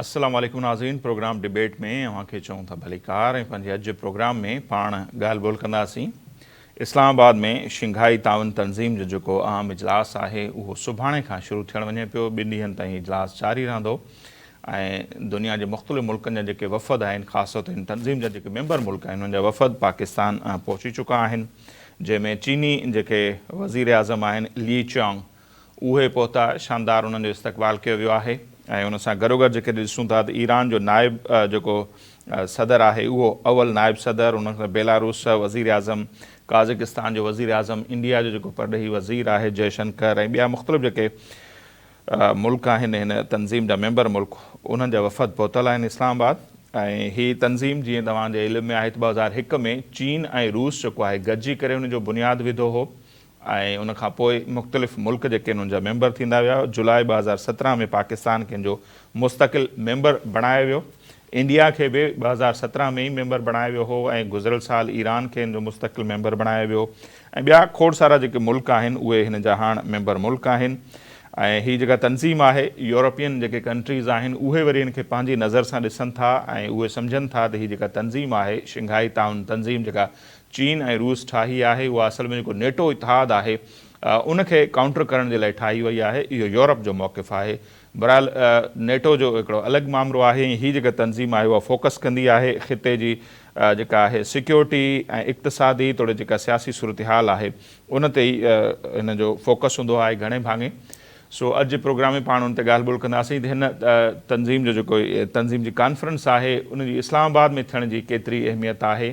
السلام عليڪم ناظرين پروگرام ڊبيٽ ۾ اوهان کي چئون ٿا ڀليڪار ۽ پنهنجي اڄ جي پروگرام ۾ پاڻ ڳالهه ٻولهه ڪنداسين اسلام آباد ۾ شنگهائي تعاون تنظيم جو جيڪو اهم اجلاس آهي اهو سڀاڻي کان شروع ٿيڻ وڃي پيو ٻن ڏينهن تائين اجلاس جاري رهندو ۽ دنيا جي مختلف ملڪن جا جيڪي وفد آهن خاص طور تي هن تنظيم جا جيڪي ميمبر ملڪ آهن انهن جا وفد پاڪستان پهچي چڪا آهن جنهن ۾ چيني جيڪي وزيراعظم آهن لي چيانگ اهي پهتا، شاندار انهن جو استقبال ڪيو ويو آهي ۽ ان سان گڏوگڏ جيڪڏهن ڏسون ٿا ته ايران جو نائب جيڪو صدر آهي اهو اول نائب صدر، ان کان بيلاروس وزيراعظم، قازقستان جو وزيراعظم، انڊيا جو جيڪو پرڏيهي وزير آهي جئه شنڪر ۽ ٻيا مختلف جيڪي ملڪ آهن هن تنظيم جا ميمبر ملڪ انهن جا وفد پهتل آهن اسلام آباد ۽ هي تنظيم جيئن توهان جي علم ۾ آهي ته 2001 ۾ چين ۽ روس جيڪو آهي گڏجي ڪري ان جو بنياد وڌو هو ۽ ان کان پوء مختلف ملڪ جيڪي انهن جا ميمبر ٿيندا ويا. جولاء 2017 ۾ پاڪستان کي ان جو مستقل ميمبر بڻايو ويو. انڊيا کي به 2017 ۾ ئي ميمبر بڻايو ويو هو ۽ گذريل سال ايران کي ان جو مستقل ميمبر بڻايو ويو ۽ ٻيا کوڙ سارا جيڪي ملڪ آهن اهي هن جا هاڻ ميمبر ملڪ آهن ۽ هي جيڪا تنظيم آهي يورپين جيڪي ڪنٽريز آهن اهي وري هن کي پنهنجي نظر سان ڏسن ٿا ۽ اهي سمجهن ٿا ته هي جيڪا تنظيم آهي شنگهائي تعاون تنظيم جيڪا چين ۽ روس ٺاهي آهي اها اصل ۾ جيڪو نيٽو اتحاد آهي ان کي ڪائونٽر ڪرڻ جي لاء ٺاهي وئي آهي اهو يورپ جو موقف آهي بهرحال نيٽو جو هڪڙو الڳ مامرو آهي ۽ هي جيڪا تنظيم آهي اها فوڪس ڪندي آهي خطي جي جيڪا آهي سيڪيورٽي ۽ اقتصادي توڙي جيڪا سياسي صورتحال آهي ان تي ئي هن جو فوڪس هوندو آهي گهڻي ڀاڱي سو اڄ جي پروگرام ۾ پاڻ ان تي ڳالهه ٻولهه ڪنداسين ته هن تنظيم جو جيڪو تنظيم جي ڪانفرنس آهي ان جي اسلام آباد ۾ ٿيڻ جي ڪيتري اهميت آهي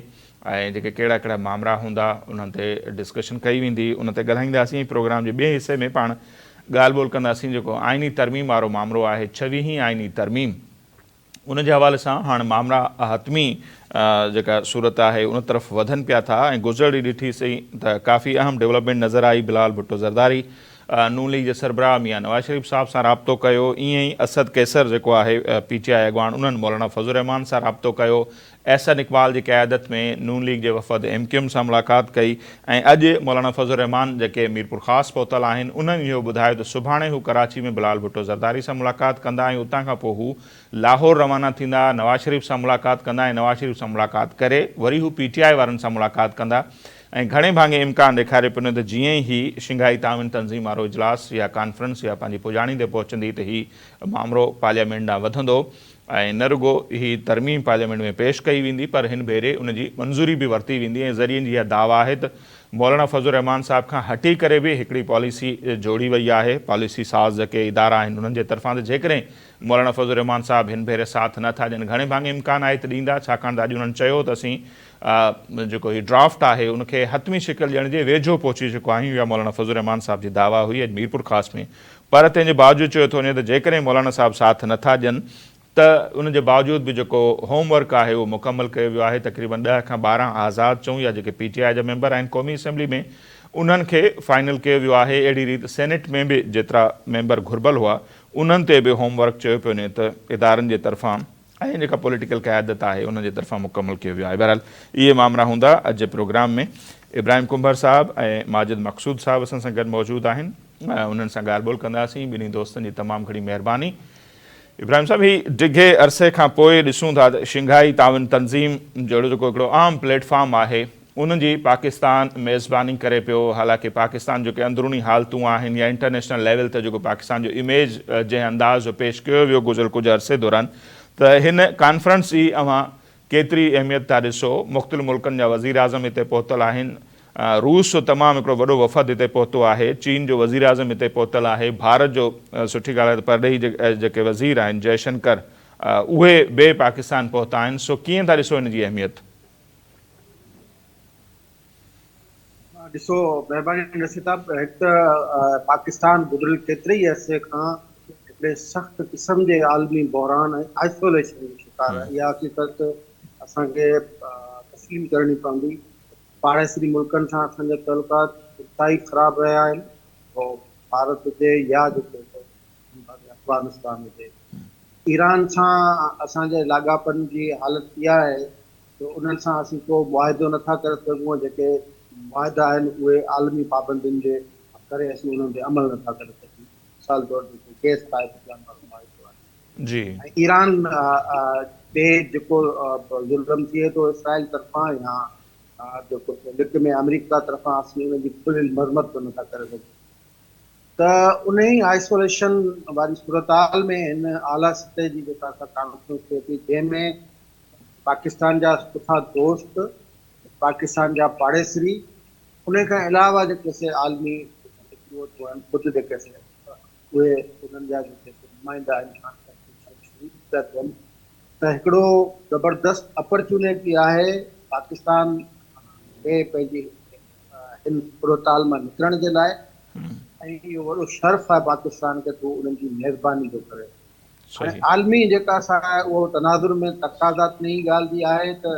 ۽ جيڪي ڪهڙا ڪهڙا مامرا هوندا انهن تي ڊسڪشن ڪئي ويندي ان تي ڳالهائينداسين ۽ پروگرام جي ٻئي حصي ۾ پاڻ ڳالهه ٻولهه ڪنداسين جيڪو آئيني ترميم وارو مامرو آهي ڇويهين آئيني ترميم ان جي حوالي سان هاڻ مامرا حتمي جيڪا صورت آهي ان طرف وڌن پيا ٿا ۽ گذريل ڏينهن ڏٺي سين ته ڪافي اهم ڊولپمينٽ نظر آئي بلاول ڀٽو زرداري نون ليگ جي سربراهه ميان نواز شريف صاحب سان رابطو ڪيو ائين ئي اسد قيصر جيڪو آهي پي ٽي آء اڳواڻ انهن مولانا فضل الرحمان سان رابطو ڪيو احسن اقبال جي قيادت ۾ نون ليگ جي وفد ايم ڪيو ايم سان ملاقات ڪئي ۽ اڄ مولانا فضل الرحمان جيڪي ميرپورخاص پهتل آهن انهن اهو ٻڌايو ته سڀاڻي هو ڪراچي ۾ بلاول ڀٽو زرداري سان ملاقات ڪندا ۽ اتان کان پوء هو لاهور روانا ٿيندا نواز شريف سان ملاقات ڪندا ۽ نواز شريف سان ملاقات ڪري وري هو پي ٽي آء وارن سان ملاقات ڪندا ۽ گهڻي ڀاڱي امڪان ڏيکاريو پيو وڃي ته جيئن ئي هي شنگهائي تعاون تنظيم وارو اجلاس يا ڪانفرنس يا پنهنجي پڄاڻي تي پهچندي ته هي مامرو پارليامينٽ ڏانهن وڌندو ۽ نه رڳو هي ترميم پارليامينٽ ۾ پيش ڪئي ويندي پر هن ڀيري ان جي منظوري به ورتي ويندي ۽ ذريعن جي اها دعويٰ آهي ته مولانا فضل الرحمان صاحب کان هٽي ڪري به هڪڙي پاليسي جوڙي وئي آهي پاليسي ساز جيڪي ادارا آهن انهن جي طرفان ته جيڪڏهن مولانا فضل الرحمان صاحب هن ڀيري ساٿ نه ٿا ڏين گهڻي ڀاڱي امڪان آهي ته ڏيندا ڇاڪاڻ ته اڄ انهن چيو ته اسين جيڪو هي ڊرافٽ آهي ان کي حتمي شڪل ڏيڻ جي ويجهو پهچي چڪا آهيون اها مولانا فضل الرحمان صاحب جي دعويٰ هئي اڄ ميرپورخاص ۾ پر تنهن جي باوجود چيو ٿو وڃي ته جيڪڏهن مولانا صاحب ساٿ نه ٿا ڏين ته ان جي باوجود به جيڪو هوم ورڪ آهي اهو مڪمل ڪيو ويو آهي تقريبن ڏهه کان 12 آزاد چئون يا جيڪي پي ٽي آء جا ميمبر آهن قومي اسيمبلي ۾ انهن کي فائنل ڪيو ويو آهي اهڙي ريت سينيٽ ۾ به جيترا ميمبر گهربل هئا انهن تي به هوم ورڪ چيو پيو وڃي ته ادارن جي طرفان ۽ جيڪا پوليٽيڪل قيادت آهي ان جي طرفان مڪمل ڪيو ويو آهي بهرحال اهي مامرا هوندا اڄ جي پروگرام ۾ ابراهيم ڪنڀر صاحب ۽ ماجد مقصود صاحب اسان سان گڏ موجود آهن انهن سان ڳالهه ٻولهه ڪنداسين ٻنهي دوستن جي تمام گهڻي مهرباني ابراهيم صاحب هي ڊگهي عرصي کان پوء ڏسون ٿا ته شنگهائي تعاون تنظيم جهڙو جيڪو هڪڙو عام پليٽ فارم آهي ان جي پاڪستان ميزباني ڪري پيو حالانڪه پاڪستان جيڪي اندروني حالتون آهن يا انٽرنيشنل ليول تي جيڪو پاڪستان جو اميج جنهن انداز جو پيش ڪيو ويو گذريل ڪجهه عرصي دوران ته هن ڪانفرنس جي اوهان ڪيتري اهميت ٿا ڏسو مختلف ملڪن جا وزيراعظم هتي پهتل آهن روس جو تمام هڪڙو وڏو وفد هتي پهتو آهي چين جو وزيراعظم هتي پهتل آهي ڀارت جو سٺي ڳالهه آهي ته پرڏيهي جيڪي وزير آهن جئه شنڪر اهي به پاڪستان پهتا آهن سو ڪيئن ٿا ڏسو هن جي اهميت؟ ڏسو مهرباني نصير صاحب هڪ ته پاڪستان گذريل ڪيتري ئي عرصي کان هڪڙي سخت قسم جي عالمي بحران ۽ آئسوليشن جو شڪار آهي اها حقيقت اسان کي تسليم ڪرڻي پوندي پاڙيسري ملڪن سان اسان جا تعلقات انتهائي خراب رهيا آهن ڀارت هجي يا جيڪو افغانستان هجي ايران سان اسان جي لاڳاپن جي حالت اها آهي ته انهن سان اسين ڪو معاهدو نه ٿا ڪري سگهون ۽ جيڪي معاهدا آهن اهي عالمي پابندين جي ڪري اسين انهن تي عمل نه ٿا ڪري سگهون مثال طور جيڪو گيس پائپ لائن وارو معاهدو آهي. جي. ۽ ايران تي جيڪو ظلم ٿئي ٿو اسرائيل طرفان يا جيڪو لڪ ۾ آمريڪا طرفان اسين ان جي کليل مذمت به نٿا ڪري سگهون ته انهي آئسوليشن واري صورتحال ۾ هن اعليٰ سطح جي جيڪا سا ڪانفرنس ٿئي ٿي جنهن ۾ پاڪستان جا سٺا دوست پاڪستان جا پاڙيسري انهي کان علاوه جيڪي سي عالمي قوتون آهن ڪجهه جيڪي سي اهي انهن جا جيڪي سي نمائندا آهن ڪانفرنس ۾ شريڪ پيا ٿين ته هڪڙو زبردست اپرچونيٽي آهي پاڪستان کي پنهنجي هن صورتحال مان نڪرڻ جي لاء ۽ اهو وڏو شرف آهي پاڪستان کي ته هو انهن جي ميزباني ٿو ڪري. هاڻي عالمي جيڪا سا اهو تناظر ۾ تقاضا انهي ڳالهه جي آهي ته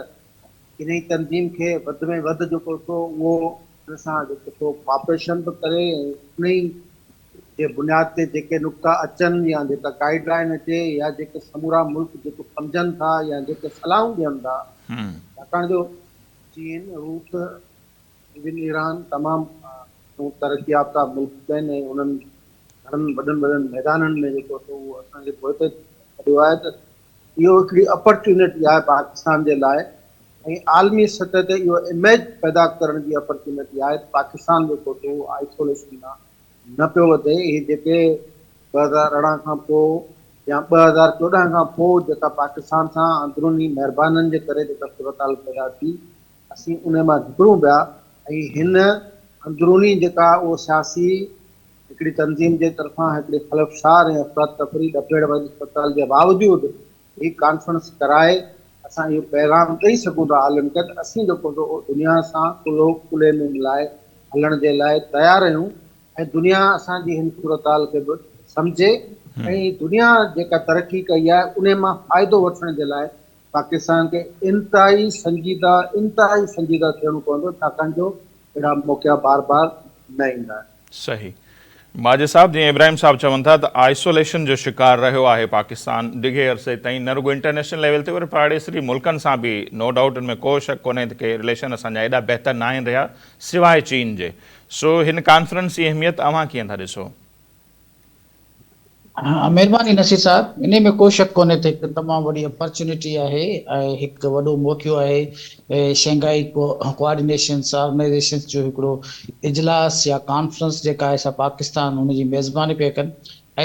انهي تنظيم کي وڌ ۾ وڌ جيڪو سو اهو ان سان جيڪو سو ڪوآپريشن به ڪري ۽ انهي جي بنياد تي جيڪي نقطا اچن يا جيڪا گائيڊ لائين اچي يا جيڪي سمورا ملڪ جيڪو سمجهن ٿا يا جيڪي صلاحون ڏين ٿا ڇاڪاڻ جو چين، روس، ايون ايران تمام ترقي يافته ملڪ آهن ۽ انهن گهڻن وڏن وڏن ميدانن ۾ جيڪو سو اهو اسان کي پوئتي ڇڏيو آهي ته اهو هڪڙي اپرچونيٽي آهي پاڪستان جي لاء ۽ عالمي سطح تي اهو اميج پيدا ڪرڻ جي اپرچونيٽي آهي ته پاڪستان جيڪو سو آئسوليشن ڏانهن نه پيو وڌي هي جيڪي 2018 کان پوء يا 2014 کان پوء جيڪا پاڪستان سان اندروني مهربانن جي ڪري جيڪا صورتحال پيدا ٿي اسين ان مان نڪرون پيا ۽ هن اندروني جيڪا اهو سياسي هڪڙي تنظيم جي طرفان هڪڙي خلفشار ۽ افراتفري ڏڦيڙ واري صورتحال جي باوجود هي ڪانفرنس ڪرائي اسان اهو پيغام ڏئي سگهون ٿا عالم کي ته اسين جيڪو سو دنيا سان ڪلهو ڪلهي ۾ ملائي هلڻ جي لاء تيار آهيون ۽ دنيا اسان جي هن صورتحال کي به سمجهي ۽ دنيا جيڪا ترقي ڪئي آهي انهي مان فائدو وٺڻ جي لاء پاڪستان کي انتهائي سنجيده انتهائي سنجيده ٿيڻو پوندو ڇاڪاڻ جو اهڙا موقعا بار بار نه ايندا. صحيح ماجد صاحب جيئن ابراهيم صاحب چون ٿا ته آئسوليشن جو شڪار رهيو آهي پاڪستان ڊگهي عرصي تائين نه رڳو انٽرنيشنل ليول تي پر پاڙيسري ملڪن سان به نو ڊائوٽ ان ۾ ڪو شڪ ڪونهي ته ڪي رليشن اسان جا ايڏا بهتر ناهن رهيا سواء چين جي سو هن ڪانفرنس جي اهميت اوهان ڪيئن ٿا ڏسو؟ مهرباني نصير صاحب انهي ۾ ڪو شڪ ڪونهي ته هڪ تمام وڏي اپرچونيٽي آهي ۽ هڪ وڏو موقعو آهي شنگهائي ڪوآرڊينيشنس آرگنائيزيشنس جو هڪڙو اجلاس يا ڪانفرنس جيڪا آهي سا پاڪستان ان جي ميزباني پيا ڪن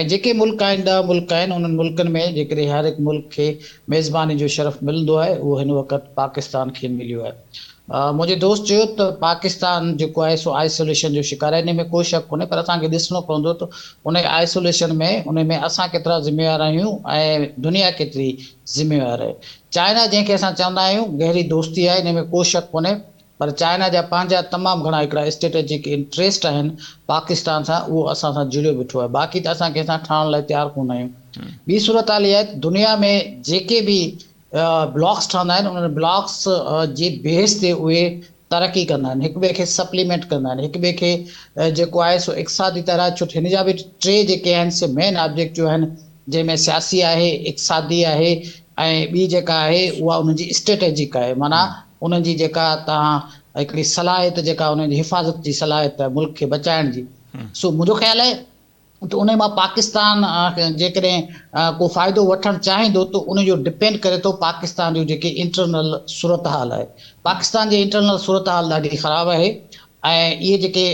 ۽ جيڪي ملڪ آهن ڏهه ملڪ آهن انهن ملڪن ۾ جيڪڏهن هر هڪ ملڪ کي ميزباني جو شرف ملندو آهي اهو هن وقت پاڪستان کي مليو آهي. منهنجي دوست چيو ته پاڪستان جيڪو آهي سو آئسوليشن جو شڪار آهي انهي ۾ ڪو شڪ ڪونهي پر اسان کي ڏسڻو پوندو ته انهي آئسوليشن ۾ انهي ۾ اسان ڪيترا ذميوار آهيون ۽ دنيا ڪيتري ذميوار آهي. چائنا جنهن کي اسان چوندا آهيون گهري دوستي آهي انهي ۾ ڪو شڪ ڪونهي پر چائنا جا پنهنجا تمام گهڻا هڪڙا اسٽريٽجڪ انٽريسٽ آهن پاڪستان سان اهو اسان سان جڙيو بيٺو آهي باقي ته اسان ڪنهن سان ٺاهڻ لاء تيار ڪونه آهيون. ٻي صورتحال اها آهي ته دنيا ۾ جيڪي به بلاڪس ٺهندا آهن انهن بلاڪس جي بيس تي اهي ترقي ڪندا آهن هڪ ٻئي کي سپليمينٽ ڪندا آهن هڪ ٻئي کي جيڪو آهي سو اقتصادي طرح ڇو ته هن جا به ٽي جيڪي آهن سي مين آبجيڪٽو آهن جنهن ۾ سياسي آهي اقتصادي آهي ۽ ٻي جيڪا آهي اها انهن جي اسٽريٽجڪ آهي معنيٰ انهن جي جيڪا تهان هڪڙي صلاحيت جيڪا انهن جي حفاظت جي صلاحيت آهي ملڪ کي بچائڻ جي سو منهنجو خيال آهي ته انهي مان پاڪستان جيڪڏهن ڪو فائدو وٺڻ چاهيندو ته ان جو ڊپينڊ ڪري ٿو پاڪستان جو جيڪي انٽرنل صورتحال آهي پاڪستان جي انٽرنل صورتحال ڏاڍي خراب آهي ۽ اهي جيڪي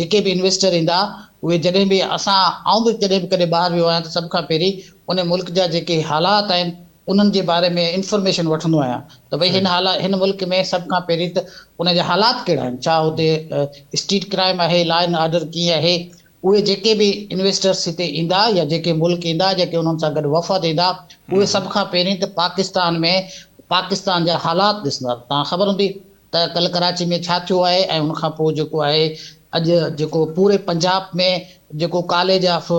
جيڪي به انويسٽر ايندا اهي جڏهن به اسان آئون به جڏهن به ڪڏهن ٻاهر ويو آهيان ته سڀ کان پهرين ان ملڪ جا جيڪي حالات آهن انهن جي باري ۾ انفارميشن وٺندو آهيان ته ڀئي هن حالا هن ملڪ ۾ سڀ کان پهرين ته ان جا حالات ڪهڙا آهن ڇا هتي اسٽريٽ ڪرائم آهي لا اينڊ آرڊر ڪيئن آهي اهي جيڪي به انويسٽرس هتي ايندا يا جيڪي ملڪ ايندا جيڪي انهن سان گڏ وفد ايندا اهي سڀ کان پهرين ته پاڪستان ۾ پاڪستان جا حالات ڏسندا توهان خبر هوندي ته ڪلهه ڪراچي ۾ ڇا ٿيو آهي ۽ ان کان پوء جيڪو آهي اڄ جيڪو پوري پنجاب ۾ جيڪو ڪاليج آف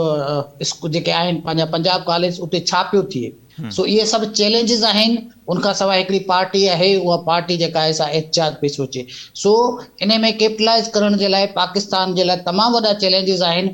جيڪي آهن پنهنجا پنجاب ڪاليج اتي ڇا پيو ٿئي سو اهي سڀ چئلينجز آهن ان کان سواء هڪڙي پارٽي آهي اها پارٽي جيڪا آهي سا احتجاج پئي سوچي سو انهي ۾ ڪيپٽلائز ڪرڻ جي لاء پاڪستان جي لاء تمام وڏا چئلينجز آهن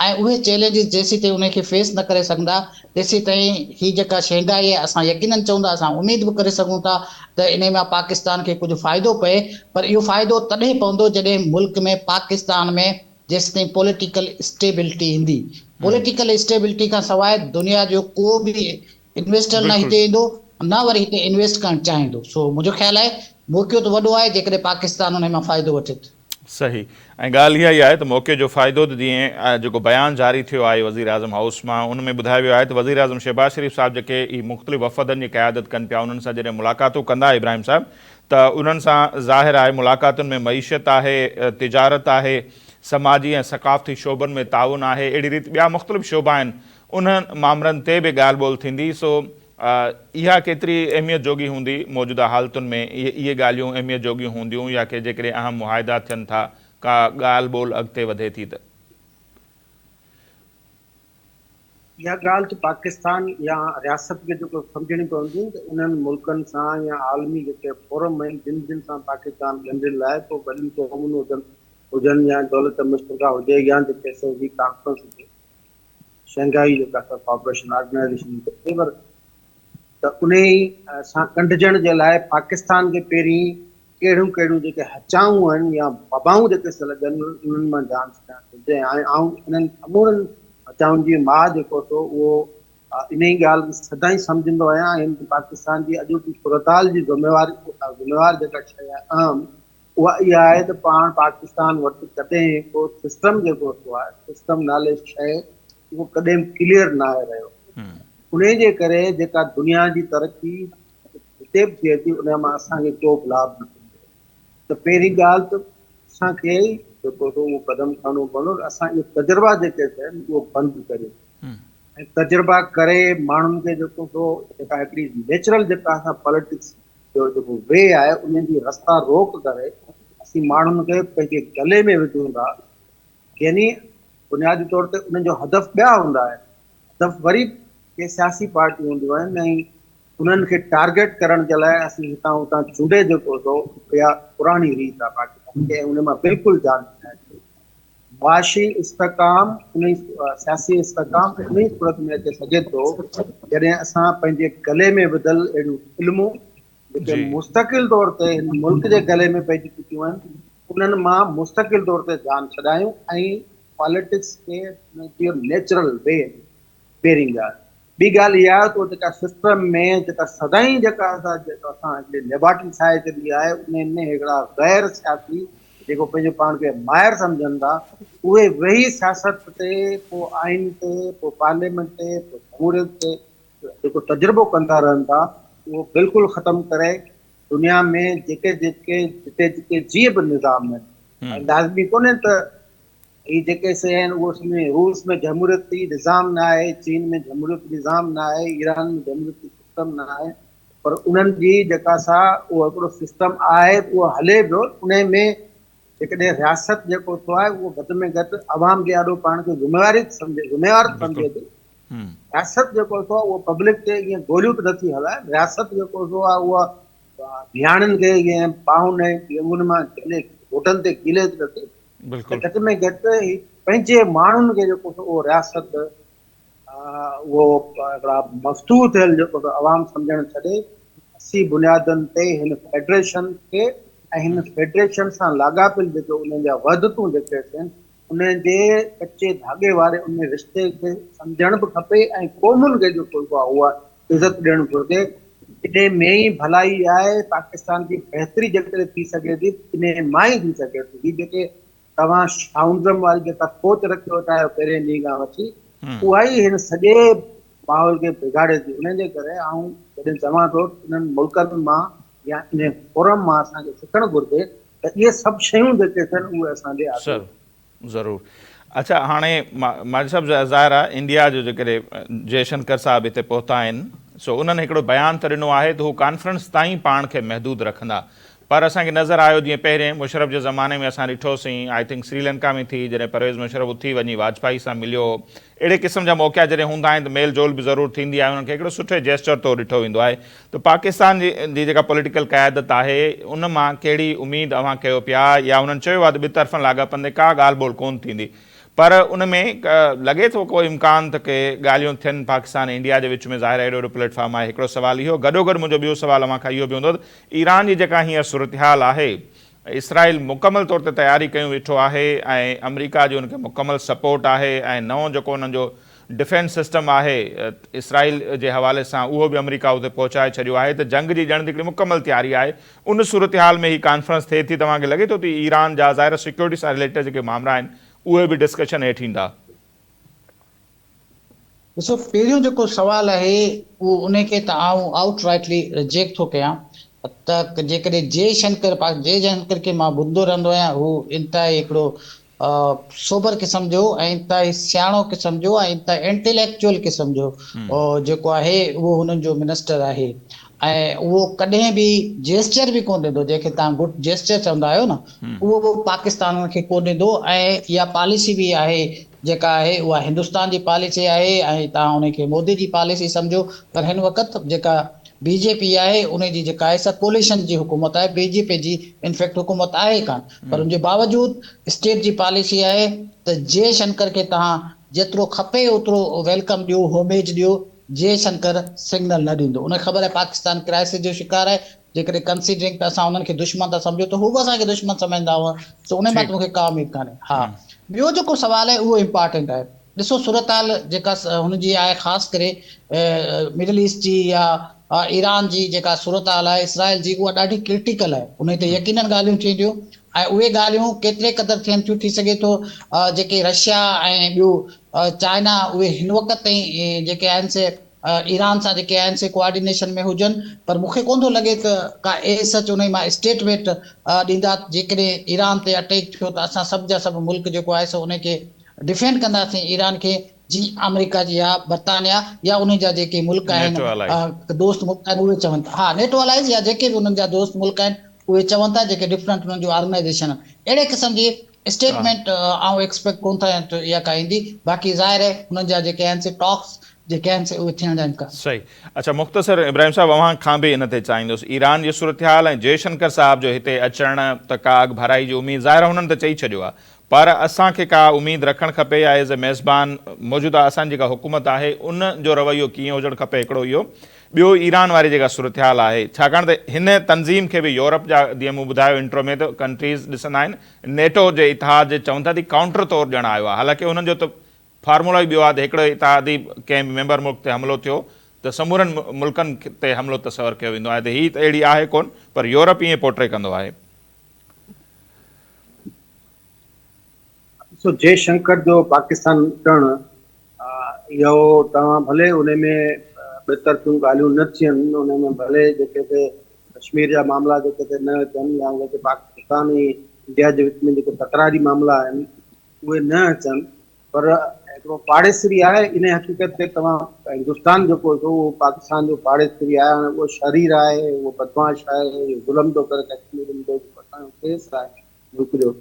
۽ اهي چئلينجز جيسيتائين انهي کي فيس نه ڪري سگهندا تيسيتائين هي جيڪا شينگهائي آهي اسان يقينن چوندا اسان اميد به ڪري سگهون ٿا ته انهي مان پاڪستان کي ڪجهه فائدو پئي پر اهو فائدو تڏهن پوندو جڏهن ملڪ ۾ پاڪستان ۾ جيستائين پوليٽيڪل اسٽيبلٽي ايندي. پوليٽيڪل اسٽيبلٽي کان سواء دنيا جو ڪو به انويسٽر نه هتي ايندو نه وري هتي انويسٽ ڪرڻ چاهيندو. سو منهنجو خيال آهي موقعو ته وڏو آهي جيڪڏهن پاڪستان انهي مان فائدو وٺي ته. صحيح ۽ ڳالهه اها ئي آهي ته موقعي جو فائدو ته جيئن جيڪو بيان جاري ٿيو آهي وزيراعظم هائوس مان ان ۾ ٻڌايو ويو آهي ته وزيراعظم شهباز شريف صاحب جيڪي هي مختلف وفدن جي قيادت ڪن پيا انهن سان جڏهن ملاقاتون ڪندا ابراهيم صاحب ته انهن سان ظاهر آهي ملاقاتن ۾ معيشت آهي تجارت آهي سماجي ۽ ثقافتي شعبن ۾ تعاون آهي اهڙي ريت ٻيا مختلف شعبا آهن انهن مامرن تي به ڳالهه ٻولهه ٿيندي سو اها ڪيتري اهميت جوڳي هوندي موجوده حالتن ۾ اهي ڳالهيون اهميت جوڳيون هونديون يا ڪي جيڪڏهن اهم معاهدا ٿين ٿا ڪا ڳالهه ٻولهه اڳتي وڌي ٿي ته. اها ڳالهه ته پاڪستان يا رياست کي جيڪو سمجهڻي پوندي ته انهن ملڪن سان يا عالمي جيڪي فورم آهن جن جن سان پاڪستان ڳنڍيل آهي پوء گڏيل قومون هجن يا دولت مشترڪه هجي يا جيڪي سو هي ڪانفرنس هجي شنگهائي جيڪا سا ڪوآپريشن آرگنائيزيشن پر ته انهي سان ڳنڍجڻ جي لاء پاڪستان کي پهرين ڪهڙيون ڪهڙيون جيڪي هچائون آهن يا وبائون جيڪي سي لڳن انهن مان جان ڇڏائڻ گهرجي ۽ آئون انهن سمورن هچائن جي ماء جيڪو سو اهو انهي ڳالهه کي سدائين سمجهندو آهيان ۽ پاڪستان جي اڄوڪي صورتحال جي ذميوار ذميوار جيڪا شيء آهي اهم اها اها آهي ته پاڻ پاڪستان وٽ ڪڏهن ڪو سسٽم جيڪو سو آهي سسٽم نالي شيء اهو ڪڏهن به ڪليئر ناهي رهيو انهي جي ڪري جيڪا دنيا جي ترقي هتي به ٿئي ٿي ان مان اسان کي ڪو به لاڀ نه ٿيندو ته پهرين ڳالهه ته اسان کي ئي جيڪو سو اهو قدم کڻڻو پوندو ته اسان اهي تجربا جيڪي ٿيا آهن اهو بند ڪريون ۽ تجربا ڪري ماڻهن کي جيڪو سو جيڪا هڪڙي نيچرل جيڪا اسان پاليٽڪس جو جيڪو وي آهي ان جي رستا روڪ ڪري اسين ماڻهن کي پنهنجي گلي ۾ وجهون ٿا يعني بنيادي طور تي انهن جو هدف ٻيا هوندا آهن هدف وري ڪي سياسي پارٽيون هونديون آهن ۽ انهن کي ٽارگيٽ ڪرڻ جي لاء اسين هتان هتان چونڊي جيڪو سو اها پراڻي ريت آهي پاڪستان کي ۽ ان مان بلڪل جان ڇڏائي معاشي استحڪام انهي سياسي استحڪام انهي صورت ۾ اچي سگهي ٿو جڏهن اسان پنهنجي گلي ۾ وڌل اهڙيون فلمون جيڪي مستقل طور تي هن ملڪ جي گلي ۾ پئجي چڪيون آهن انهن مان مستقل طور تي جان ڇڏايون ۽ پاليٽڪس کي ان جي نيچرل وي پهرين ڳالهه. ٻي ڳالهه اها آهي ته جيڪا سسٽم ۾ جيڪا سدائين جيڪا اسان جيڪا اسان هڪڙي ليبارٽري ٺاهي ڇڏي آهي انهي ۾ هڪڙا غير سياسي جيڪو پنهنجو پاڻ کي ماهر سمجهن ٿا اهي ويهي سياست تي پوء آئين تي پوء پارليامينٽ تي پوء جمهوريت تي جيڪو تجربو ڪندا رهن ٿا اهو بلڪل ختم ڪري دنيا ۾ جيڪي جيڪي جتي جتي جيئن به نظام آهن لازمي ڪونهي ته هي جيڪي سي آهن اهو سمجهه روس ۾ جمهوريتي نظام نه آهي، چين ۾ جمهوريتي نظام نه آهي، ايران ۾ جمهوريتي سسٽم نه آهي پر انهن جي جيڪا سا اهو هڪڙو سسٽم آهي اهو هلي پيو انهي ۾ جيڪڏهن رياست جيڪو ٿو آهي اهو گهٽ ۾ گهٽ عوام جي آڏو پاڻ کي ذميواري سمجهي ذميوار سمجهي ٿي رياست جيڪو ٿو اهو پبلڪ تي ائين گوليون ته نٿي هلائي رياست جيڪو ٿو آهي اها نياڻين کي ائين ٻانهن ۽ ڄنگهن مان جهلي گوڏن تي گهلي ته نٿي ته گهٽ ۾ گهٽ هي پنهنجي ماڻهن کي جيڪو سو اهو رياست اهو هڪڙا مفتوح ٿيل جيڪو سو عوام سمجهڻ ڇڏي اسي بنيادن تي هن فيڊريشن کي ۽ هن فيڊريشن سان لاڳاپيل جيڪي انهن جا وحدتون جيڪي اچن انهن جي ڪچي ڌاڳي واري ان رشتي کي سمجهڻ به کپي ۽ قومن کي جيڪو اها عزت ڏيڻ گهرجي. انهي ۾ ئي ڀلائي آهي، پاڪستان جي بهتري جيڪڏهن ٿي سگهي ٿي ته انهي مان ئي ٿي سگهي ٿي. هي جيڪي توهان شائونزم واري جيڪا سوچ رکيو ويٺا آهيو پهرين ڏينهن کان وٺي اها ئي هن سڄي ماحول کي بگاڙي ٿي. انهي جي ڪري آئون جڏهن چوان ٿو ته انهن ملڪن مان يا انهي فورم مان اسان کي سکڻ گهرجي ته اهي سڀ شيون جيڪي ٿين اهي اسان جي آڏو ضرور اڇا هاڻي ماجد صاحب ظاهر آهي انڊيا جو جيڪڏهن جي شنڪر صاحب هتي پهتا آهن سو انهن هڪڙو بيان ته ڏنو آهي ته هو ڪانفرنس تائين پاڻ کي محدود رکندا پر اسان کي نظر آيو جيئن پهرين مشرف جي زماني ۾ اسان ڏٺوسين I think Sri Lanka ۾ ٿي جڏهن پرويز مشرف اٿي وڃي واجپائي سان مليو اهڙي قسم جا موقعا جڏهن هوندا آهن ته ميل جول به ضرور ٿيندي آهي انهن کي هڪڙو سٺي جيسچر طور ڏٺو ويندو آهي ته پاڪستان جي جيڪا پوليٽيڪل قيادت آهي ان مان ڪهڙي اميد اوهان ڪيو پيا يا انهن چيو آهي ته ٻطرفن لاڳاپن تي ڪا ڳالهه ٻولهه ڪونه ٿيندي پر ان ۾ لڳي ٿو ڪو امڪان ته ڪي ڳالهيون ٿين پاڪستان ۽ انڊيا جي وچ ۾ ظاهر آهي ايڏو وڏو پليٽ فارم آهي هڪڙو سوال اهو گڏوگڏ منهنجو ٻيو سوال اوهان کان اهو به هوندو ته ايران جي جيڪا هينئر صورتحال آهي اسرائيل مڪمل طور تي تياري ڪيون ويٺو آهي ۽ آمريڪا جي ان کي مڪمل سپورٽ آهي ۽ نئون جيڪو انهن جو ڊفينس سسٽم آهي اسرائيل جي حوالي سان اهو به آمريڪا اتي پهچائي ڇڏيو آهي ته جنگ جي ڄڻ هڪڙي مڪمل تياري آهي ان صورتحال ۾ هي ڪانفرنس ٿئي ٿي توهان کي لڳي ٿو ته ايران جا ظاهر سيڪيورٽي سان رليٽيڊ جيڪي مامرا آهن اهي به ڊسڪشن هيٺ ايندا. ڏسو پهريون جيڪو سوال آهي اهو انهي کي ته آئون آئوٽ رائٽلي رجيڪٽ ٿو ڪيان ته جيڪڏهن جي شنڪر جي شنڪر کي مان ٻڌندو رهندو آهيان هو انتهائي هڪڙو سوبر قسم جو ۽ انتهائي سياڻو قسم جو ۽ انتهائي انٽيليڪچوئل قسم جو جيڪو آهي اهو هنن جو منسٽر آهي ۽ اهو ڪڏهن به جيسچر به ڪونه ڏيندو جنهن کي توهان گڊ جيسچر چوندا آهيو نه اهو به پاڪستان کي ڪونه ڏيندو ۽ اها پاليسي به آهي جيڪا آهي اها هندستان جي پاليسي آهي ۽ توهان ان کي مودي جي پاليسي سمجهو پر هن وقت جيڪا بي جي پي آهي ان جي جيڪا آهي سا ڪوليشن جي حڪومت آهي بي جي پي جي انفيڪٽ حڪومت آهي ڪانه پر ان جي باوجود اسٽيٽ جي پاليسي آهي ته جي شنڪر کي توهان جيترو کپي اوترو welcome ڏيو هوميج ڏيو جي شنڪر سگنل نه ڏيندو ان کي خبر آهي پاڪستان ڪرائسس جو شڪار آهي جيڪڏهن ڪنسيڊرنگ ته اسان انهن کي دشمن ٿا سمجهون ته هو به اسان کي دشمن سمجهندا هئا سو انهي مان ته مون کي ڪا اميد ڪانهي. ها ٻيو جيڪو سوال آهي اهو امپارٽنٽ آهي. ڏسو صورتحال جيڪا هن جي آهي خاص ڪري مڊل ايسٽ جي يا ايران جي جيڪا صورتحال آهي اسرائيل جي اها ڏاڍي ڪرٽيڪل آهي انهي تي يقينن ڳالهيون ٿينديون ۽ اهي ڳالهيون ڪيتري قدر ٿين ٿيون ٿي سگهي ٿو جيڪي رشيا ۽ ٻيو چائنا اهي هن وقت تائين جيڪي آهن سي ايران سان جيڪي آهن سي ڪوآرڊينيشن ۾ هجن پر مون کي ڪونه ٿو لڳي ته ڪا ايز سچ انهي مان اسٽيٽمينٽ ڏيندا جيڪڏهن ايران تي اٽيڪ ٿيو ته اسان سڀ جا سڀ ملڪ جيڪو آهي سو انهي کي ڊفينڊ ڪنداسين ايران کي جي آمريڪا جي يا برطانيا يا انهي جا جيڪي ملڪ آهن دوست ملڪ آهن اهي چون ٿا ها نيٽو الائيز يا جيڪي به انهن جا دوست ملڪ آهن اهي چون ٿا جيڪي ڊفرنٽ انهن جو آرگنائيزيشن آهن اهڙي قسم جي اسٽيٽمينٽ آئون ايڪسپيڪٽ ڪون ٿا ڪيان ته اها ڪا ايندي باقي ظاهر آهي انهن جا جيڪي آهن سي ٽاڪس جيڪي آهن سي اهي ٿيڻ جا امڪان. صحيح اڇا مختصر ابراهيم صاحب اوهان کان به ان تي چاهيندس ايران جي صورتحال ۽ جي شنڪر صاحب جو هتي اچڻ ته ڪا اڳڀرائي جي اميد ظاهر آهي هنن ته چئي ڇڏيو آهي پر اسان کي ڪا اميد رکڻ کپي يا ايز اي ميزبان موجوده اسان جي جيڪا حڪومت آهي ان جو رويو ڪيئن هجڻ کپي هڪڙو اهو ٻيو ايران واري جيڪا صورتحال آهي ڇاڪاڻ ته هن تنظيم کي به يورپ جا جيئن مون ٻڌايو انٽرو ۾ ته ڪنٽريز ڏسندا آهن نيٽو جي اتحاد جي چون ٿا ته ڪائونٽر طور ڄڻ آيو آهي حالانڪه انهن جو ته فارمولو ئي ٻيو آهي ته هڪڙي اتحادي ڪنهن به ميمبر ملڪ تي حملو ٿيو ته سمورن ملڪن تي حملو تصور ڪيو ويندو آهي ته هي ته اهڙي آهي ڪونه پر يورپ ائين پورٽري ڪندو آهي. ڏسو جي شنڪر جو پاڪستان اچڻ اهو توهان ڀلي ان ۾ ٻه طرفيون ڳالهيون نه ٿين ان ۾ ڀلي جيڪي تي ڪشمير جا معاملا جيڪي تي نه اچن يا جيڪي پاڪستان ۽ انڊيا جي وچ ۾ جيڪي تڪراري معاملا آهن اهي نه اچن پر هڪڙو پاڙيسري آهي ان حقيقت تي توهان هندستان جيڪو اهو پاڪستان جو پاڙيسري آهي هاڻي اهو شرير آهي اهو بدمعاش آهي اهو ظلم ٿو ڪري ڪشميرين تي جيڪو اسان جو ڪيس آهي ملڪ جو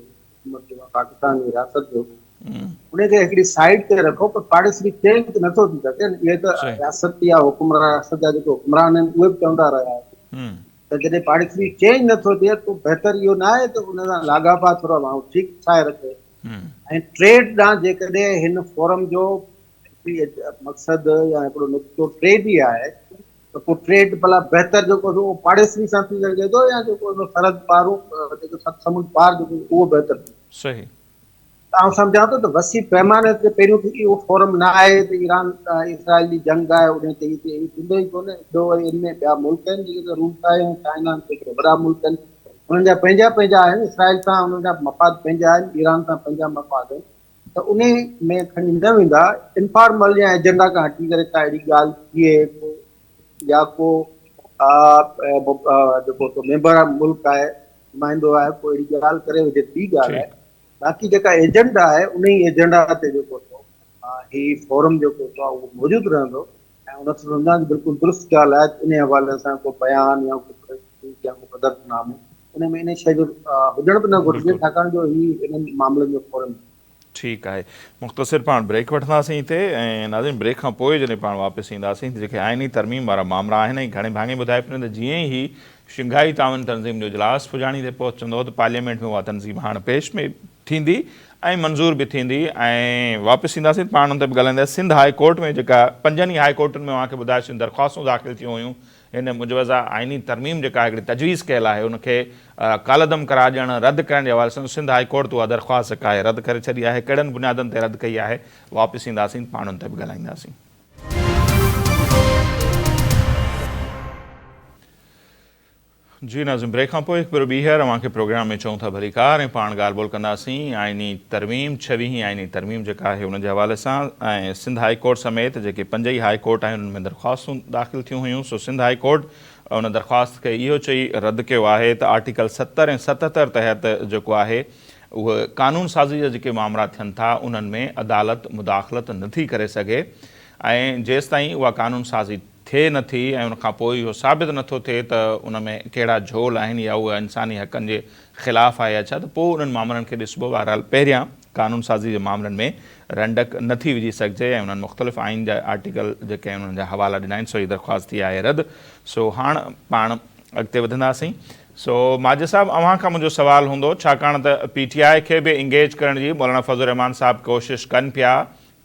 حڪومت جو پاڪستان جي رياست جو ان کي هڪڙي سائيڊ تي رکو پر پاڙيسري چينج ته نٿو ٿي سگهي اهي ته رياست يا حڪمران رياست جا جيڪي حڪمران آهن اهي به چوندا رهيا آهن ته جڏهن پاڙيسري چينج نٿو ٿئي ته بهتر اهو نه آهي ته ان سان لاڳاپا ٿورا ماڻهو ٺيڪ ٺاهي رکي ۽ ٽريڊ ڏانهن جيڪڏهن هن فورم جو مقصد يا هڪڙو نقطو ٽريڊ ئي آهي ته پوء ٽريڊ ڀلا بهتر جيڪو سو اهو پاڙيسري سان ٿي سگهي ٿو يا جيڪو سو سرحد پارون جيڪو ست سمنڊ پار جيڪو اهو بهتر ٿيندو. صحيح. ته آئون سمجهان ٿو ته وسيع پيماني تي پهريون ته اهو فورم نه آهي ته ايران اسرائيل جي جنگ آهي ان تي هي ٿئي هي ٿيندو ئي ڪونه ٻيو وري ان ۾ ٻيا ملڪ آهن جيڪي ته روس آهي ۽ چائنا جيڪي وڏا ملڪ آهن انهن جا پنهنجا پنهنجا آهن اسرائيل سان انهن جا مفاد پنهنجا آهن ايران سان پنهنجا مفاد آهن ته انهي ۾ کڻي نه ويندا، انفارمل يا ايجنڊا کان هٽي ڪري ڪا اهڙي ڳالهه ٿئي ڪو يا ڪو جيڪو سو ميمبر ملڪ آهي نمائندو آهي ڪو اهڙي ڳالهه ڪري وجهي ته ٻي ڳالهه آهي باقي جيڪا ايجنڊا آهي انهي ايجنڊا تي جيڪو سو هي فورم جيڪو سو اهو موجود رهندو ۽ ان سان سمجهان ته بلڪل درست ڳالهه آهي ته انهي حوالي سان ڪو بيان يا ڪو پريس رليز يا ڪو پڌر نامو ان ۾ انهي شيء جو هجڻ به نه گهرجي ڇاڪاڻ جو هي انهن معاملن جو فورم ٺيڪ آهي مختصر پاڻ بريڪ وٺنداسين هتي ۽ ناظرين بريڪ کان پوء جڏهن پاڻ واپس اينداسين ته جيڪي آئيني ترميم وارا مامرا آهن ۽ گهڻي ڀاڱي ٻڌائي پيو ته جيئن ئي هي شنگهائي تعاون تنظيم جو اجلاس پڄاڻي تي پهچندو ته پارليامينٽ ۾ اها تنظيم هاڻ پيش ۾ ٿيندي ۽ منظور به ٿيندي ۽ واپس اينداسين ته پاڻ ان تي به ڳالهائينداسين سنڌ هاء ڪورٽ ۾ جيڪا پنجن ئي هاء ڪورٽن ۾ اوهان کي ٻڌايوسين درخواستون داخل ٿيون هيون هن مجوزه آئيني ترميم جيڪا هڪڙي تجويز ڪيل آهي ان کي ڪالعدم قرار ڏيڻ رد ڪرڻ جي حوالي سان سنڌ هائي ڪورٽ اها درخواست جيڪا آهي رد ڪري ڇڏي آهي ڪهڙن بنيادن تي رد ڪئي آهي واپس اينداسين پاڻ ان تي به ڳالهائينداسين. جي ناظرين بريڪ کان پوء هڪ ڀيرو ٻيهر اوهان کي پروگرام ۾ چئون ٿا ڀليڪار ۽ پاڻ ڳالهه ٻولهه ڪنداسين آئيني ترميم ڇويهين آئيني ترميم جيڪا آهي ان جي حوالي سان ۽ سنڌ هائي ڪورٽ سميت جيڪي پنج ئي هائي ڪورٽ آهن انهن ۾ درخواستون داخل ٿيون هيون سو سنڌ هائي ڪورٽ ان درخواست کي اهو چئي رد ڪيو آهي ته آرٽيڪل 70 ۽ 77 تحت جيڪو آهي اهو قانون سازي جا جيڪي مامرا ٿين ٿا انهن ۾ عدالت مداخلت نٿي ڪري سگهي ۽ جيستائين اها قانون سازي ٿئي نه ٿي ۽ ان کان پوء اهو ثابت نه ٿو ٿئي ته ان ۾ ڪهڙا جهول آهن يا اها انساني حقن جي خلاف آهي يا ڇا ته پوء انهن مامرن کي ڏسبو بهرحال پهريان قانون سازي جي مامرن ۾ رنڊڪ نه ٿي وجهي سگهجي ۽ انهن مختلف آئين جا آرٽيڪل جيڪي آهن انهن جا حوالا ڏنا آهن سو هي درخواست ٿي آهي رد سو هاڻ پاڻ اڳتي وڌنداسين سو ماجد صاحب اوهان کان منهنجو سوال هوندو ڇاڪاڻ ته پي ٽي آء کي به انگيج ڪرڻ جي مولانا فضل الرحمان صاحب ڪوشش ڪن پيا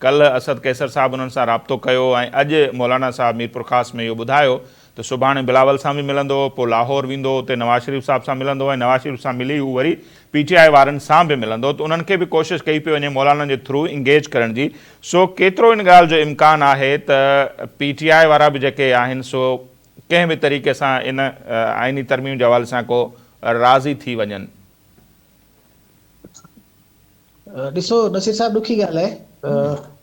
ڪلهه اسد قيصر صاحب انهن سان رابطو ڪيو ۽ اڄ مولانا صاحب ميرپورخاص ۾ اهو ٻڌايو ته سڀاڻي بلاول سان به ملندو، پوء لاهور ويندو، اتي نواز شريف صاحب سان ملندو ۽ نواز شريف سان ملي هو وري پي ٽي آء وارن سان به ملندو ته انهن کي به ڪوشش ڪئي پئي وڃي مولانا جي ٿرو انگيج ڪرڻ جي، سو ڪيترو ان ڳالهه جو امڪان آهي ته پي ٽي آء وارا به جيڪي آهن سو ڪنهن به طريقي سان ان آئيني ترميم جي حوالي سان ڪو راضي ٿي وڃن. ڏسو نصير صاحب ڏکي ڳالهه آهي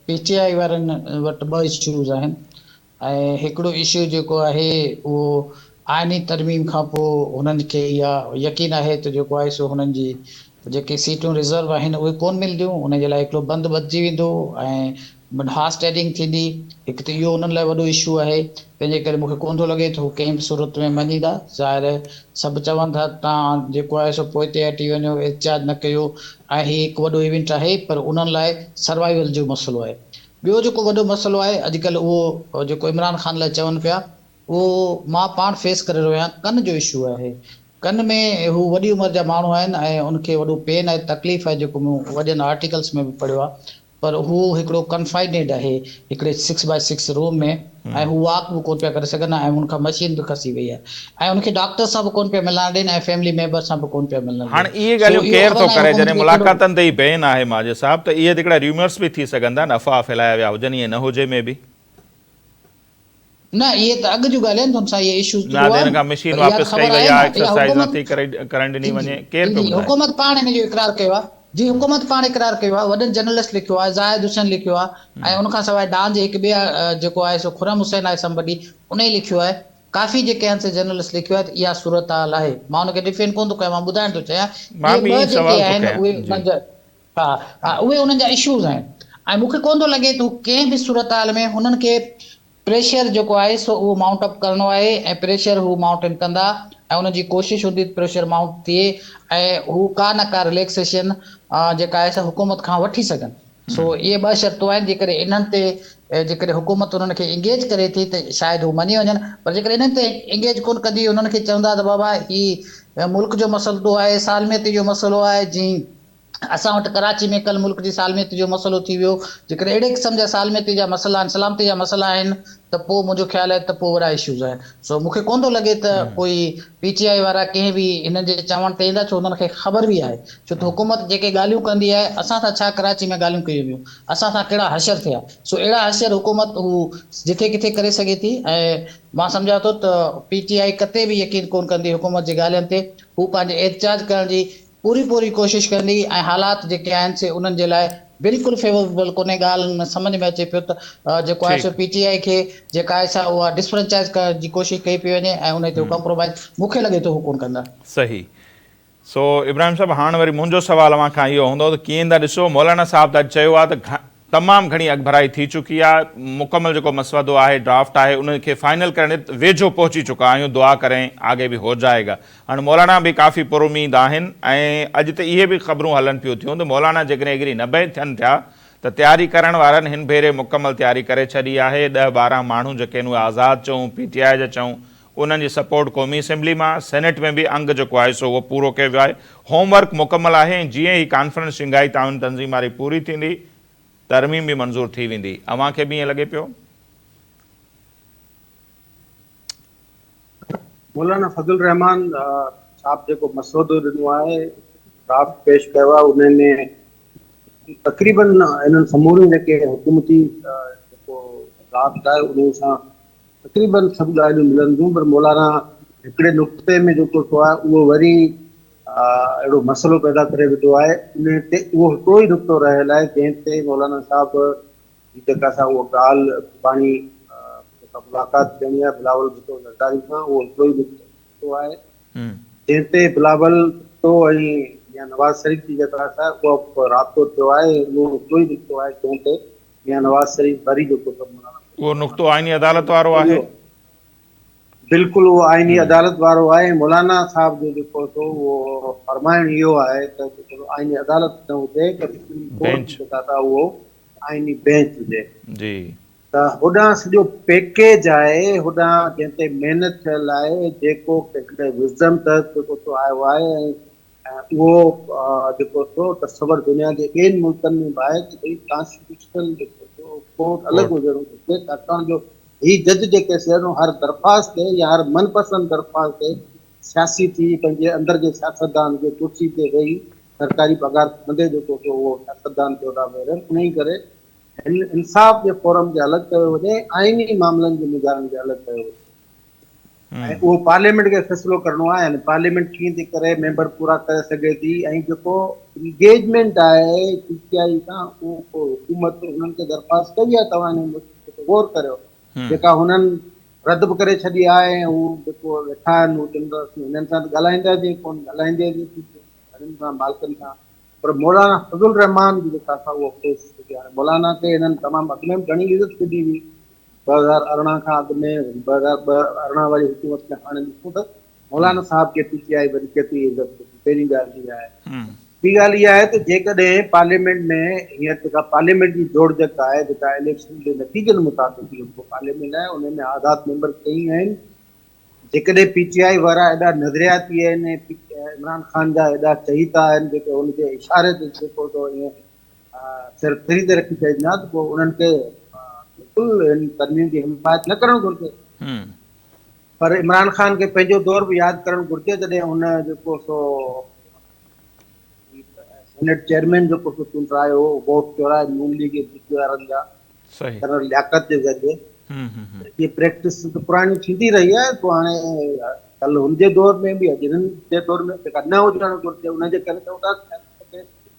پي ٽي آء وارن وٽ ٻه اشوز آهن ۽ هڪڙو اشو جيڪو آهي اهو آئيني ترميم کان پوء هنن کي اها يقين آهي ته جيڪو آهي سو هنن جي جيڪي سيٽون ريزرو آهن اهي ڪون ملنديون ان جي لاء هڪڙو بند ٻڌجي ويندو ۽ هارس ٽريڊنگ ٿيندي، هڪ ته اهو انهن لاء وڏو اشو آهي، تنهن جي ڪري مون کي ڪونه ٿو لڳي ته هو ڪنهن به صورت ۾ مڃيندا. ظاهر آهي سڀ چون ٿا ته توهان جيڪو آهي سو پوئتي هٽي وڃو، احتجاج نه ڪيو ۽ هي هڪ وڏو ايونٽ آهي پر انهن لاء سروائيول جو مسئلو آهي. ٻيو جيڪو وڏو مسئلو آهي اڄڪلهه اهو جيڪو عمران خان لاء چون پيا اهو مان پاڻ فيس ڪري رهيو آهيان ڪن جو اشو آهي. ڪن ۾ هو وڏي عمر جا ماڻهو آهن ۽ ان کي وڏو پين آهي تڪليف آهي جيڪو مون وڏين آرٽيڪلس ۾ به پڙهيو آهي پر هو هڪڙو ڪنفائنيڊ آهي هڪڙي سڪس باء سڪس روم ۾ ۽ هو واڪ به ڪونه پيا ڪري سگهن ۽ هن کان مشين به کسي وئي آهي ۽ هن کي ڊاڪٽر سان به ڪونه پيا ملڻ ڏين ۽ فيملي ميمبر سان به ڪونه پيا ملڻ هاڻ ڏين اهي سو ڳالهيون اهو ڪير خبر ٿو ناهي ڪري حڪومت جڏهن کي ڪهڙو ملاقاتن تي ئي بين آهي ماجد صاحب ته اهي ته هڪڙا ريومرس به ٿي سگهن ٿا نه افواهه ڦهلايا ويا هجن ائين نه هجي مي بي. نه اهي ته اڳ جون ڳالهيون آهن تن سان اهي اشوز ته نه هئا ته هن نه کان مشين پر اها ته واپس ڪئي خبر وئي آهي آهي نه اها ايڪسرسائيز حڪومت نٿي ڪري ڪرڻ ڏني جي جي وڃي ڪير جي پيو جي ٻڌائي. حڪومت پاڻ هن جو اقرار ڪيو آهي جي حڪومت پاڻ اقرار ڪيو آهي وڏن جرنلسٽ لکيو آهي زاهد حسين لکيو آهي ۽ ان کان سواء ڊان جي هڪ ٻئي جيڪو آهي سو خرم حسين آهي سمبڊي انهي لکيو آهي ڪافي جيڪي آهن سي جرنلسٽ لکيو آهي ته اها صورتحال آهي مان ان کي ڊفينڊ ڪونه ٿو ڪيان مان ٻڌائڻ ٿو چاهيان مان اهي به ٻه ائين جيڪي سوال ٿو آهن ڪيان اهي جي. انهن جا ها ها اهي انهن جا اشوز آهن ۽ مون کي ڪونه ٿو لڳي ته هو ڪنهن به صورتحال ۾ هنن کي پريشر جيڪو آهي سو اهو مائونٽ اپ ڪرڻو آهي ۽ پريشر هو مائونٽن ڪندا ۽ انهن جي ڪوشش هوندي ته پريشر مائونٽ ٿئي ۽ هو ڪا نه ڪا رليڪسيشن جيڪا آهي سا حڪومت کان وٺي سگهن سو اهي ٻه شرطون آهن جيڪڏهن انهن تي جيڪڏهن حڪومت انهن کي انگيج ڪري ٿي ته شايد هو مڃي وڃن پر جيڪڏهن انهن تي انگيج ڪونه ڪندي انهن کي چوندا ته بابا هي ملڪ جو مسئلو آهي سالميت جو مسئلو آهي جي اسان وٽ ڪراچي ۾ ڪل ملڪ جي سالميت جو مسئلو ٿي ويو، جيڪڏهن اهڙي قسم جا سالميتي جا مسئلا آهن، سلامتي جا مسئلا آهن ته پوء منهنجو خيال آهي ته پوء وڏا اشوز آهن. سو مون کي ڪونه ٿو لڳي ته ڪوئي پي ٽي آء وارا ڪنهن به هنن جي چوڻ تي ايندا ڇو هنن کي خبر به آهي ڇو ته حڪومت جيڪي ڳالهيون ڪندي آهي اسان سان ڇا ڪراچي ۾ ڳالهيون ڪيون ويون اسان سان ڪهڙا حشر ٿيا سو اهڙا حشر حڪومت هو جٿي ڪٿي ڪري سگهي ٿي ۽ مان سمجهان ٿو ته پي ٽي آء قطعي به يقين ڪونه ڪندي حڪومت جي ڳالهين تي هو پنهنجي احتجاج ڪرڻ جي پوري پوري ڪوشش ڪندي ۽ حالات جيڪي آهن سي انهن جي لاء بلڪل فيوربل ڪونهي ڳالهه ۾ سمجهه ۾ اچي پيو ته جيڪو آهي سو پي ٽي آء کي جيڪا آهي سا اها ڊسفرنچائز ڪرڻ جي ڪوشش ڪئي پئي وڃي ۽ انهي تي هو ڪمپرومائز مون کي لڳي ٿو هو ڪونه ڪندا. صحيح سو ابراهيم صاحب هاڻ وري منهنجو سوال اوهان کان اهو هوندو ته ڪيئن ٿا ڏسو مولانا صاحب ته اڄ چيو آهي ته تمام گهڻي اڳڀرائي ٿي چڪي آهي، مڪمل جيڪو مسودو آهي، ڊرافٽ آهي، ان کي فائنل ڪرڻ جي ويجهو پهچي چڪا آهيون، دعا ڪرين آگي به هو جائي گا. هاڻ مولانا به ڪافي پر اميد آهن ۽ اڄ ته اهي به خبرون هلن پيون ٿيون ته مولانا جيڪڏهن ايگري نه به ٿين ٿيا ته تياري ڪرڻ وارن هن ڀيري مڪمل تياري ڪري ڇڏي آهي، ڏهه ٻارهن ماڻهو جيڪي آهن اهي آزاد چئون، پي ٽي آء جا چئون، انهن جي سپورٽ قومي اسيمبلي مان، سينيٽ ۾ به انگ جيڪو آهي سو اهو پورو ڪيو ويو آهي، هوم ورڪ مڪمل آهي ۽ جيئن ئي ڪانفرنس شنگهائي تعاون تنظيم واري پوري ٿيندي ترميم به منظور ٿي ويندي، اوهان کي به ائين لڳي پيو؟ مولانا فضل الرحمان صاحب جيڪو مسودو ڏنو آهي، ڊرافٽ پيش ڪيو آهي، ان ۾ تقريبن انهن سمورين جيڪي حڪومتي جيڪو ڊرافٽ آهي ان سان تقريبن سڀ ڳالهيون ملن ٿيون، پر مولانا هڪڙي نقطي ۾ جيڪو سو آهي اهو وري اهڙو مسئلو پيدا ڪري وڌو آهي، ان تي اهو هڪڙو ئي نقطو رهيل آهي جنهن تي مولانا صاحب جي جيڪا سا اها ڳالهه سڀاڻي جيڪا ملاقات ٿيڻي آهي بلاول ڀٽو زرداري سان اهو هڪڙو ئي نقطو آهي جنهن تي بلاول ڀٽو ۽ ميان نواز شريف جي جيڪا سا اها رابطو ٿيو آهي اهو هڪڙو ئي نقطو آهي جنهن تي ميان نواز شريف وري جيڪو سو مولانا اهو نقطو آئيني عدالت وارو آهي. بلڪل اهو آئيني عدالت وارو آهي ۽ مولانا صاحب جو جيڪو سو اهو فرمائڻ اهو آهي ته جيڪو آئيني عدالت نه هجي پر سپريم ڪورٽ جيڪا سا اهو آئيني بينچ هجي. جي. ته هوڏانهن سڄو پيڪيج آهي هوڏانهن جنهن تي محنت ٿيل آهي جيڪو هڪڙي وزڊم تحت جيڪو سو آيو آهي ۽ اهو جيڪو سو تصور دنيا جي ٻين ملڪن ۾ به آهي ته ڀئي ڪانسٽيٽيوشنل جيڪو سو ڪورٽ الڳ هجڻ گهرجي ڇاڪاڻ جو هي جج جيڪي سي هر درخواست تي يا هر من پسند درخواست تي سياسي ٿي پنهنجي اندر جي سياستدان کي ڪرسي تي ويهي سرڪاري پگهار کڻندي جيڪو سو اهو سياستدان ٿيو ٿا ويهرن انهي ڪري هن انصاف جي فورم کي الڳ ڪيو وڃي آئيني معاملن جي مظاهرن کي الڳ ڪيو وڃي ۽ اهو پارليامينٽ کي فيصلو ڪرڻو آهي يعني پارليامينٽ ڪيئن ٿي ڪري ميمبر پورا ڪري سگهي ٿي ۽ جيڪو انگيجمينٽ آهي پي ٽي آء سان اهو ڪو حڪومت هنن کي درخواست ڪئي آهي توهان هن مسئلي تي غور ڪريو جيڪا هنن رد به ڪري ڇڏي آهي ۽ هو جيڪو ويٺا آهن هو چون ٿا اسين هنن سان ته ڳالهائينداسين ڪونه ڳالهائيندي هنن سان مالڪن سان پر مولانا فضل الرحمان جي جيڪا سا اها ڪوشش هئي هاڻي مولانا کي هنن تمام اڳ ۾ به گهڻي عزت ڏني هئي 2018 کان اڳ ۾ وري 2018 واري حڪومت ۾ هاڻي ڏسون ته مولانا صاحب کي پي ٽي آء وري ڪيتري عزت ڏني پهرين ڳالهه اها آهي ٻي ڳالهه اها آهي ته جيڪڏهن پارليامينٽ ۾ هينئر جيڪا پارليامينٽ جي جوڙجڪ آهي جيڪا اليڪشن جي نتيجن مطابق اهو پارليامينٽ آهي ان ۾ آزاد ميمبر ڪئين آهن جيڪڏهن پي ٽي آء وارا ايڏا نظرياتي آهن ۽ عمران خان جا ايڏا چهيتا آهن جيڪي ان جي اشاري تي جيڪو ٿو ائين سر ٿري تي رکي ڇڏيندا ته پوء انهن کي بلڪل هن ترميم جي حمايت نه ڪرڻ گهرجي. پر عمران خان کي پنهنجو دور به ياد ڪرڻ گهرجي جڏهن هن جيڪو سو سينيٽ چيئرمين جيڪو سو چونڊرايو هو ووٽ چورائي نون ليگ ۽ پي ٽي وارن جا جنرل لياقت جي ذريعي اهي پريڪٽس ته پراڻي ٿيندي رهي آهي پوء هاڻي ڪلهه هن جي دور ۾ به اڄ هنن جي دور ۾ جيڪا نه هجڻ گهرجي ان جي ڪري چون ٿا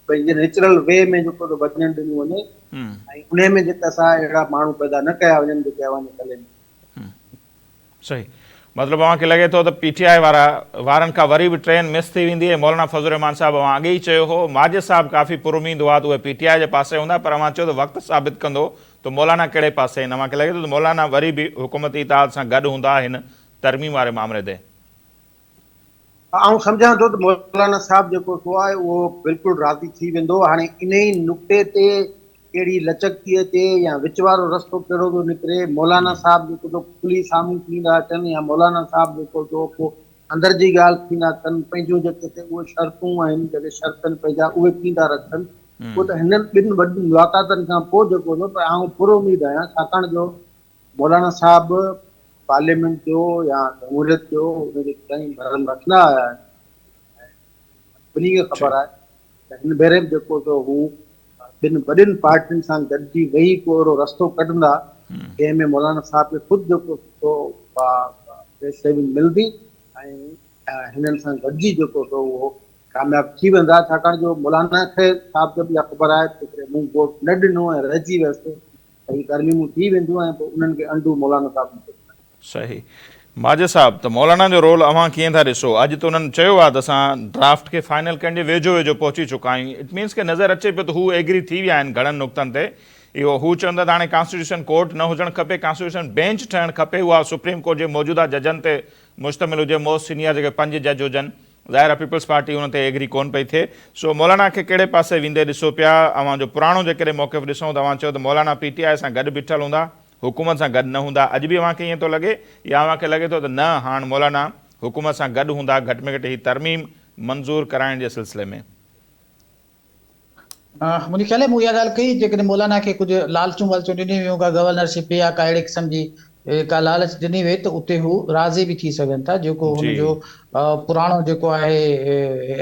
پنهنجي نيچرل وي ۾ جيڪو وڃڻ ڏنو وڃي ۽ انهي ۾ جيڪا سا اهڙا ماڻهو پيدا نه ڪيا وڃن جيڪي اوهان جي ڪلهي ۾. صحيح مطلب اوهان کي لڳي ٿو ته پي ٽي آء وارا وارن کان وري به ٽرين مس ٿي ويندي ۽ مولانا فضل الرحمان صاحب اوهان اڳي ئي چيو هو ماجد صاحب ڪافي پر اميد هئا ته اهي پي ٽي آء جي پاسي هوندا پر اوهان چيو ته وقت ثابت ڪندو ته مولانا ڪهڙي پاسي آهن اوهان کي لڳي ٿو ته مولانا وري به حڪومتي اتحاد سان گڏ هوندا هن ترميم واري مامري تي. آئون سمجهان ٿو ته مولانا صاحب جيڪو سو آهي اهو بلڪل راضي ٿي ويندو. هاڻي انهي نقطي تي ڪهڙي لچڪ ٿي اچي يا وچ وارو رستو ڪهڙو ٿو نڪري، مولانا صاحب جيڪو سو کلي سامهون ٿيندا اچن يا مولانا صاحب جيڪو سو ڪو اندر جي ڳالهه ٿيندا ڪن، پنهنجون جيڪي سي اهي شرطون آهن جيڪي شرطن پنهنجا اهي ٿيندا رکن، پوء ته هنن ٻن وڏين ملاقاتن کان پوء جيڪو سو پر آئون پر اميد آهيان ڇاڪاڻ جو مولانا صاحب پارليامينٽ جو يا جمهوريت جو ان جي تائين ڀرم رکندا آيا آهن ۽ سڀني کي خبر آهي ته هن ڀيري به جيڪو سو هو ٻن وڏين پارٽين سان گڏجي ويهي ڪو اهڙو رستو ڪڍندا جنهن ۾ مولانا صاحب کي خود جيڪو سو فيس سيونگ ملندي ۽ هنن سان گڏجي جيڪو سو اهو ڪامياب ٿي ويندا ڇاڪاڻ جو مولانا کي صاحب کي به اها خبر آهي ته جيڪڏهن مون ووٽ نه ڏنو ۽ رهجي ويس ته هي ترميمون ٿي وينديون ۽ پوء انهن کي انڊو مولانا صاحب نه ڪري سگهندو. صحيح ماجد صاحب ته مولانا جو رول اوهان ڪيئن ٿا ڏسو اڄ ته انهن چيو آهي ته اسان ڊرافٽ کي فائنل ڪرڻ جي ويجهو ويجهو پهچي چڪا آهيون it means ڪي نظر اچي پيو ته هو ايگري ٿي ويا آهن گهڻن نقطن تي اهو هو چون ٿا ته هاڻي ڪانسٽيٽيوشن ڪورٽ نه هجڻ کپي ڪانسٽيٽيوشن بينچ ٺهڻ کپي اها سپريم ڪورٽ جي موجوده ججن تي مشتمل هجي موسٽ سينيئر جيڪي پنج جج هجن ظاهر آهي پيپلز پارٽي ان تي ايگري ڪونه پئي ٿئي. سو مولانا کي ڪهڙي پاسي ويندي ڏسو پيا؟ اوهان جو پراڻو جيڪڏهن موقف ڏسون ته اوهان چيو ته مولانا پي ٽي آء سان گڏ بيٺل هوندا، حڪومت سان گڏ نه هوندا. اڄ به اوهان کي ائين ٿو لڳي يا اوهان کي لڳي ٿو ته نه هاڻ مولانا حڪومت سان گڏ هوندا گهٽ ۾ گهٽ هي ترميم منظور ڪرائڻ جي سلسلي ۾؟ منهنجي خيال ۾ مون اها ڳالهه ڪئي جيڪڏهن مولانا کي ڪجهه لالچون والچون ڏنيون ويون ڪا گورنرشپ يا ڪا اهڙي قسم جي ڪا لالچ ڏني وئي ته اتي هو راضي به ٿي سگهن ٿا جيڪو هن جو پراڻو جيڪو آهي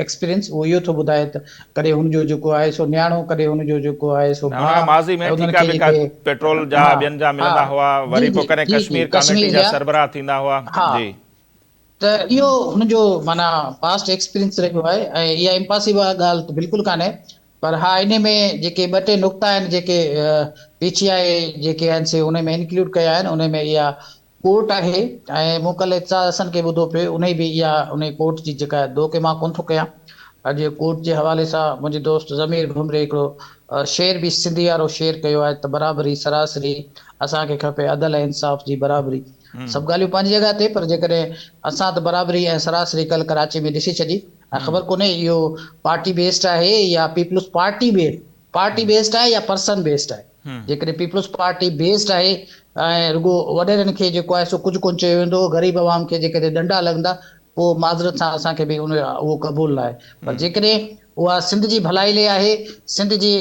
ايڪسپيرينس اهو اهو ٿو ٻڌائي ته ڪڏهن هن جو جيڪو آهي سو نياڻو ڪڏهن هن جو جيڪو آهي سو ڀاء ماضي ۾ ٺيڪا بيڪا پيٽرول جا ٻين جا ملندا هئا وري پوء ڪڏهن ڪشمير ڪاميٽي جا سربراهه ٿيندا هئا جي. ته اهو هن جو معنيٰ پاسٽ ايڪسپيرينس رهيو آهي ۽ اها امپاسيبل ڳالهه ته بلڪل ڪانهي پر ها انهي ۾ جيڪي ٻه ٽي نقطا آهن جيڪي پي ٽي آء جيڪي آهن سي انهي ۾ انڪلوڊ ڪيا آهن انهي ۾ اها ڪورٽ آهي ۽ مون ڪلهه اعتزاز حسن کي ٻڌو پئي انهي به اها انهي ڪورٽ جي جيڪا دوکي مان ڪونه ٿو ڪيان اڄ ڪورٽ جي حوالي سان منهنجي دوست ضمير گهمري هڪڙو شعر به سنڌي وارو شعر ڪيو آهي ته برابري سراسري اسان کي کپي عدل ۽ انصاف جي برابري سڀ ڳالهيون پنهنجي جڳهه تي پر جيڪڏهن اسان ته برابري ۽ سراسري ڪلهه ڪراچي ۾ ڏسي ڇڏي ۽ خبر ڪونهي اهو پارٽي بيسڊ آهي يا پيپلز پارٽي به پارٽي بيسڊ آهي يا پرسن بيسڊ آهي جيڪڏهن پيپلز پارٽي بيسڊ آهي ۽ رڳو وڏيرن کي جيڪو آهي سو ڪجهه ڪونه چيو ويندو غريب عوام کي جيڪڏهن ڏنڊا لڳندا پوء معذرت سان اسان کي به ان اهو قبول ناهي پر جيڪڏهن اها سنڌ جي ڀلائي لئي آهي سنڌ جي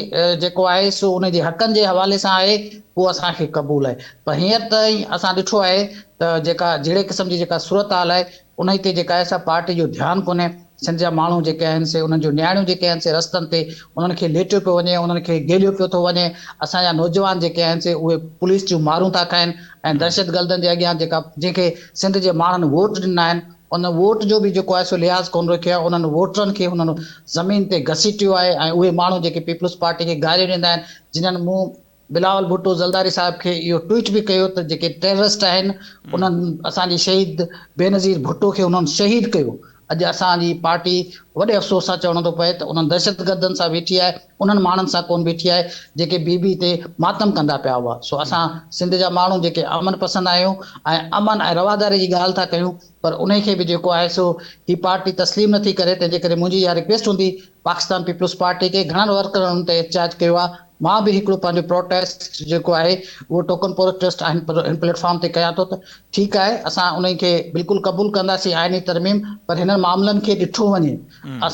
جيڪو آهي سو ان جي حقن جي حوالي سان آهي پوء اسان کي قبول آهي پر هينئر تائين اسان ڏٺو آهي ته جيڪا جهڙي قسم جي جيڪا صورتحال آهي انهي تي جيڪا آهي سا پارٽي جو ڌيان ڪونهي، سنڌ جا ماڻهو جيڪي آهن سي انهن جون نياڻيون جيڪي آهن سي رستن تي انهن کي ليٽيو پيو وڃي، انهن کي گيليو پيو ٿو وڃي، اسان جا نوجوان جيڪي آهن سي اهي پوليس جون مارون ٿا کائن ۽ دهشتگردن جي اڳيان جيڪا جنهن کي سنڌ جي ماڻهن ووٽ ڏنا آهن ان ووٽ جو به جيڪو آهي سو لحاظ ڪونه رکيو آهي، انهن ووٽرن کي انهن زمين تي گهسيٽيو آهي ۽ اهي ماڻهو جيڪي پيپلز پارٽي کي گاريون ڏيندا آهن جنهن مون بلاول ڀٽو زرداري صاحب کي اهو ٽوئيٽ به ڪيو ته جيڪي ٽيررسٽ آهن انهن اسان جي شهيد بينظير ڀٽو کي انهن شهيد ڪيو اڄ اسان جي پارٽي وڏي افسوس سان چوڻو ٿو پئي ته انهن دهشتگردن سان ويٺي آهي انهن ماڻهن سان ڪونه بيٺي آهي جيڪي بي بي تي ماتم ڪندا پيا هئا سو اسان سنڌ جا ماڻهو جيڪي امن پسند آهيون ۽ امن ۽ رواداري جي ڳالهه ٿا ڪيون پر انهي کي به جيڪو آهي سو هي پارٽي تسليم نٿي ڪري تنهن جي ڪري منهنجي اها رڪويسٽ هوندي پاڪستان پيپلز پارٽي کي گهڻن ورڪرن ان تي احتجاج ڪيو آهي مان به هڪڙو پنهنجو پروٽيسٽ جيڪو آهي اهو ٽوڪن پروٽيسٽ هن پليٽ فارم تي ڪيان ٿو ته ٺيڪ آهي اسان انهي کي بلڪل قبول ڪنداسين آئيني ترميم پر هنن معاملن کي ڏٺو وڃي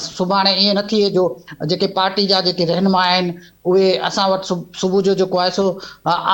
سڀاڻي ائين نه ٿئي جو جيڪي پارٽي جا جيڪي رهنما آهن اهي اسان وٽ صبح جو جيڪو آهي سو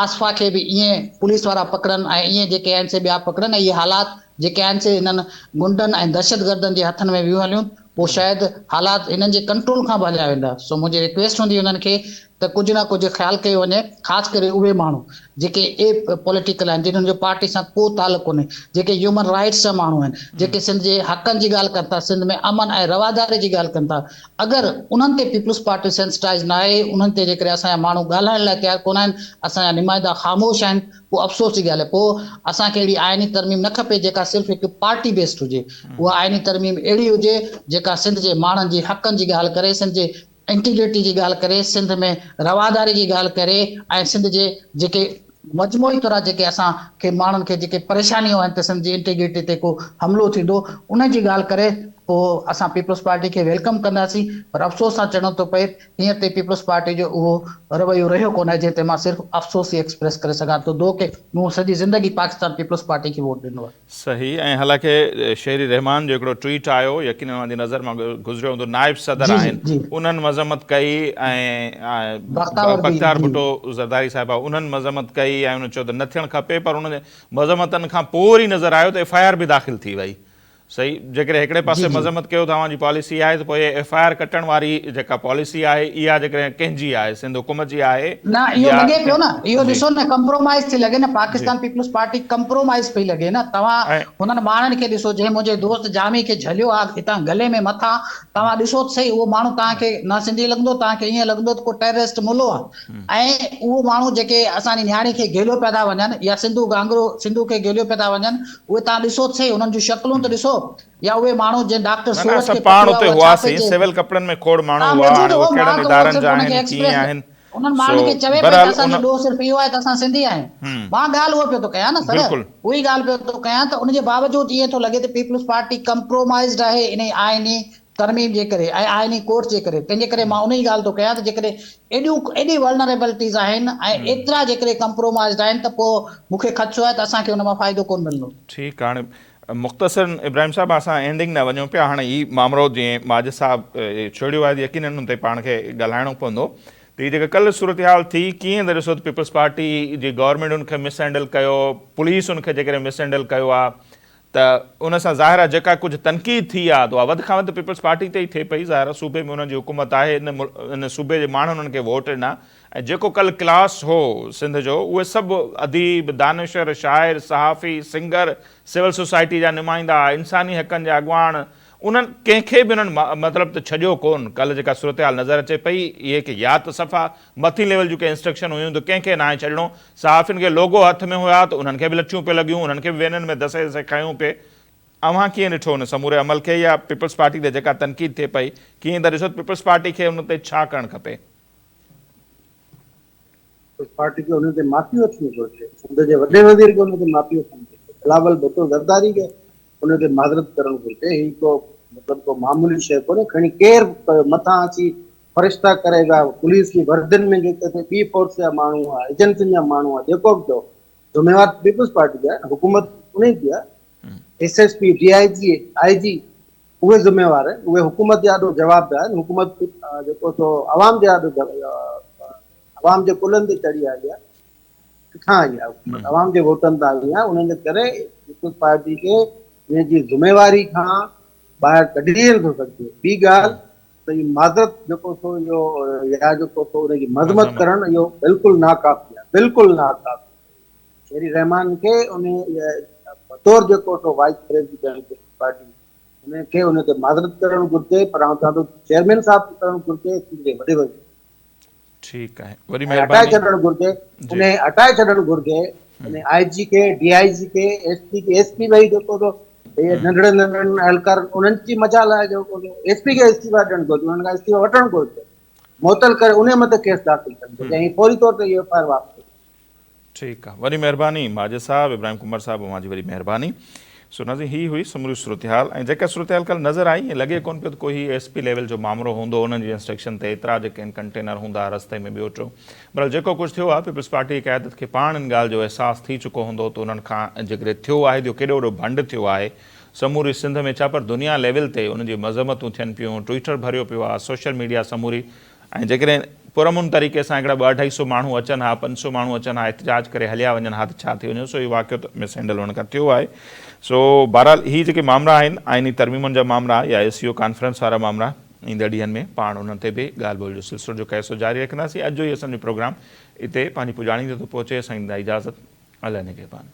آصفا کي به ائين پوليس وارا پڪڙن ۽ ائين جيڪي آهن سي ٻيا پڪڙن ۽ اهي حالات جيڪي آهن سي هنن غنڊن ۽ دهشتگردن جي هٿن ۾ ويون هليون پوء شايد حالات هنن جي ڪنٽرول کان به هليا ويندا سو منهنجي رڪويسٽ هوندي انهن کي ته ڪجهه نه ڪجهه خيال ڪيو وڃي خاص ڪري اهي ماڻهو جيڪي اي پوليٽيڪل آهن جنهن جو پارٽي سان ڪو تعلق ڪونهي جيڪي هيومن رائٽس جا ماڻهو آهن جيڪي سنڌ جي حقن جي ڳالهه ڪن ٿا سنڌ ۾ امن ۽ رواداري جي ڳالهه ڪن ٿا اگر انهن تي پيپلز پارٽي سينسٽائز نه آهي انهن تي جيڪڏهن اسان جا ماڻهو ڳالهائڻ لاء تيار ڪونه آهن اسان جا نمائندا خاموش آهن پوء افسوس جي ڳالهه آهي. پوء اسان کي اهڙي آئيني ترميم نه کپي جيڪا صرف هڪ پارٽي بيسڊ هجي. اها آئيني ترميم اهڙي هجي جيڪا سنڌ جي ماڻهن جي حقن جي ڳالهه ڪري، سنڌ جي انٽيگرٽي جي ڳالهه ڪري، سنڌ ۾ رواداري جي ڳالهه ڪري ۽ سنڌ جي جيڪي مجموعي طرح جيڪي اسان کي ماڻهن کي جيڪي پريشانيون آهن ته سنڌ جي انٽيگرٽي تي ڪو حملو ٿيندو ان جي ڳالهه ڪري پوء اسان پيپلز پارٽي کي welcome ڪنداسين پر افسوس سان چوڻو ٿو پئي هينئر تائين پيپلز پارٽي جو اهو رويو رهيو ڪونهي جنهن تي مان صرف افسوس ئي ايڪسپريس ڪري سگهان ٿو دو ڪي مون سڄي زندگي پاڪستان پيپلز پارٽي کي ووٽ ڏنو آهي. صحيح ۽ حالانڪه شيري رحمان جو هڪڙو ٽوئيٽ آيو يقينن اوهان جي نظر مان گذريو هوندو نائب صدر جي آهن جي انهن مذمت ڪئي ۽ بختاور به بختيار جي. ڀٽو زرداري صاحبه انهن مذمت ڪئي ۽ انهن چيو ته نه ٿيڻ کپي پر انهن مذمتن کان پوء وري نظر آيو ته ايف I R به داخل ٿي وئي صحيح جيڪڏهن هڪڙي جي پاسي جي. مذمت ڪيو ته اوهان جي پاليسي آهي ته پوء ايف I R ڪٽڻ واري جيڪا پاليسي آهي اها جيڪڏهن ڪنهن جي آهي سنڌ حڪومت جي آهي نه اهو يا لڳي پيو نه اهو جي ڏسو نه ڪمپرومائز ٿي لڳي نه جي پاڪستان پيپلز پارٽي ڪمپرومائز پئي لڳي نه توهان ۽ هنن ماڻهن کي ڏسو جنهن منهنجي دوست جامي کي جهليو آ هتان گلي ۾ مٿان توهان ڏسو ته سهي اهو ماڻهو توهان کي نه سنڌي لڳندو توهان کي ائين لڳندو ته ڪو ٽيررسٽ ملو آ ۽ اهو ماڻهو جيڪي اسان جي نياڻي کي گهيليو پيا ٿا وڃن يا سنڌو گانگرو سنڌو کي گهيليو پيا ٿا وڃن اهي توهان ڏسو ته سهي انهن جون شڪلون ته ڏسو يا اهي ماڻهو جنهن ڊاڪٽر نه نه سورج اسان کي پاڻ پڪڙيو آهي اتي اها ڇا پئي هئاسين چئي سول ڪپڙن ۾ کوڙ ماڻهو توهان هئا موجود هاڻي هئو اهي ڪهڙن مان ته اهو ادارن صرف جا ان کي آهن ڪيئن ايڪسپريس آهن انهن سو ماڻهن کي چوي پئي ته بهرحال اسان ان جو ڏوهه صرف اهو آهي ته اسان سنڌي آهيون مان ڳالهه اهو پيو ٿو ڪيان نه سر بلڪل اهو ئي ڳالهه پيو ٿو ڪيان ته ان جي باوجود ائين ٿو لڳي ته پيپلز پارٽي ڪمپرومائزڊ آهي انهي آئيني ترميم جي ڪري ۽ آئيني ڪورٽ جي ڪري تنهن جي ڪري مان انهي ڳالهه ٿو ڪيان ته جيڪڏهن ايڏيون ايڏي ولنريبلٽيز آهن ۽ ايترا جيڪڏهن ڪمپرومائزڊ آهن ته پوء مون کي خدشو آهي ته اسان کي ان مان فائدو ڪونه ملندو. ٺيڪ هاڻي مختصرن ابراهيم صاحب اسان اينڊنگ ڏانهن وڃون پيا هاڻي هي مامرو جيئن ماجد صاحب ڇيڙيو آهي يقينن ان تي پاڻ کي ڳالهائڻو پوندو ته هي جيڪا ڪلهه صورتحال ٿي ڪيئن ٿا ڏسو ته پيپلز پارٽي جي گورنمينٽ ان کي مس هينڊل ڪيو، پوليس ان کي جيڪڏهن مس هينڊل ڪيو آهي ته ان سان ظاهر آهي جيڪا ڪجهه تنقيد ٿي آهي ته اها وڌ کان وڌ پيپلز پارٽي تي ئي ٿئي پئي. ظاهر آهي صوبي ۾ انهن جي حڪومت آهي، ان صوبي جي ماڻهن انهن کي ووٽ ڏنا ۽ جيڪو ڪلهه ڪلاس هو سنڌ جو اهي سڀ اديب، دانشور، شاعر، صحافي، سنگر، سول سوسائٽي جا نمائندا، انساني حقن جا اڳواڻ انهن ڪنهن کي به انهن مطلب ته ڇڏيو ڪون. ڪلهه جيڪا صورتحال نظر اچي پئي اهي ڪي يا ته صفا مٿين ليول جون ڪي انسٽرڪشن هيون ته ڪنهن کي ناهي ڇڏڻو، صحافين کي لوگو هٿ ۾ هيا ته انهن کي به لٺيون پئي لڳيون، انهن کي به وينن ۾ دسي دسي کنيو پئي. اوهان ڪيئن ڏٺو ان سموري عمل کي يا پيپلز پارٽي تي جيڪا تنقيد ٿئي پئي ڪيئن ٿا ڏسو ته پيپلز پارٽي کي ان تي ڇا ڪرڻ کپي؟ پيپلز پارٽي کي ان تي معافي وٺڻي گهرجي، سنڌ جي وڏي وزير کي ان تي معافي وٺڻ گهرجي، بلاول ڀٽو زرداري کي ان تي معذرت ڪرڻ گهرجي، هي ڪو مطلب ڪو معمولي شيء ڪونهي، کڻي ڪير به ڪيو مٿان اچي فرشتا ڪري ويا، پوليس جي وردين ۾ جيڪي اتي ٻي فورس جا ماڻهو هئا، ايجنسين جا ماڻهو هئا، جيڪو به ٿيو ذميوار ته پيپلز پارٽي جي آهي نه، حڪومت انهي جي آهي، S S P, D I G, I جي اهي ذميوار آهن، اهي حڪومت جي آڏو جوابده آهن، حڪومت جيڪو سو عوام جي آڏو عوام جي ڪلهن تي چڙهي آئي آهي، ڪٿان آئي آهي حڪومت عوام جي ووٽن تان آئي آهي، انهن جي ڪري پيپلز پارٽي کي ان جي ذميواري کان ٻاهر ڪڍي ئي نٿو سگهجي. ٻي ڳالهه ته هي معذرت جيڪو سو اهو يا جيڪو سو ان جي مذمت ڪرڻ اهو بلڪل ناڪافي آهي، بلڪل ناڪافي. شيري رحمان کي ان بطور جيڪو سو وائيس پريزيڊنٽ پارٽي ان کي ان تي معذرت ڪرڻ گهرجي پر آئون چوان ٿو چيئرمين صاحب کي ڪرڻ گهرجي سنڌ جي وڏي وزير ٺيڪ آهي وڏي ۽ مهرباني هٽائي ڇڏڻ گهرجي جي ان هٽائي ڇڏڻ گهرجي ان آء جي کي ڊي I جي کي ايس پي کي ايس پي ڀئي جيڪو سو هي ننڍڙن ننڍڙن اهلڪارن انهن جي مجال آهي جيڪو سو ايس پي کي استعيفا ڏيڻ گهرجي انهن کان استعيفا وٺڻ گهرجي معطل ڪري انهي مٿي ڪيس داخل ڪرڻ گهرجي ۽ فوري طور تي اهو ايف I R واپس ٺيڪ آ وڏي مهرباني ماجد صاحب ابراهيم قمر صاحب اوهان جي وڏي مهرباني سو ناظرين هي هئي سموري صورتحال ۽ جيڪا صورتحال ڪل نظر آئي ائين لڳي ڪون پيو ته ڪو هي ايس پي ليول جو مامرو هوندو انهن جي انسٽرڪشن تي ايترا جيڪي آهن ڪنٽينر هوندا رستي ۾ ٻيو ٽيون بهرحال جيڪو ڪجهه ٿيو آ پيپلز پارٽي جي قيادت کي پاڻ ان ڳالهه جو احساس ٿي چڪو هوندو ته انهن کان جيڪڏهن ٿيو آهي ته اهو ڪيڏو وڏو ڀنڊ ٿيو آهي سموري سنڌ ۾ ڇا پر دنيا ليول تي ان جي مذمتون ٿين پيون ٽوئيٽر ڀريو پيو آ سوشل ميڊيا سموري ۽ جيڪڏهن پرامن طريقي سان هڪڙا ٻه اڍائي سو ماڻهو اچن ها، پنج سو ماڻهو اچن ها، احتجاج ڪري هليا وڃن ها ته ڇا ٿي وڃي؟ سو اهو واقعو ته مس هينڊل هئڻ کان ٿيو آهي. سو بهرحال هي جيڪي مامرا آهن، آئيني ترميمن جا مامرا يا اي سي او ڪانفرنس وارا مامرا، ايندڙ ڏينهن ۾ پاڻ انهن تي به ڳالهه ٻولهه جو سلسلو جو ڪيسو جاري رکنداسين. اڄ جو هي اسان جو پروگرام اتي پنهنجي پڄاڻي تي ٿو پهچي. اسان کي ڏيندا اجازت. الله نگهبان.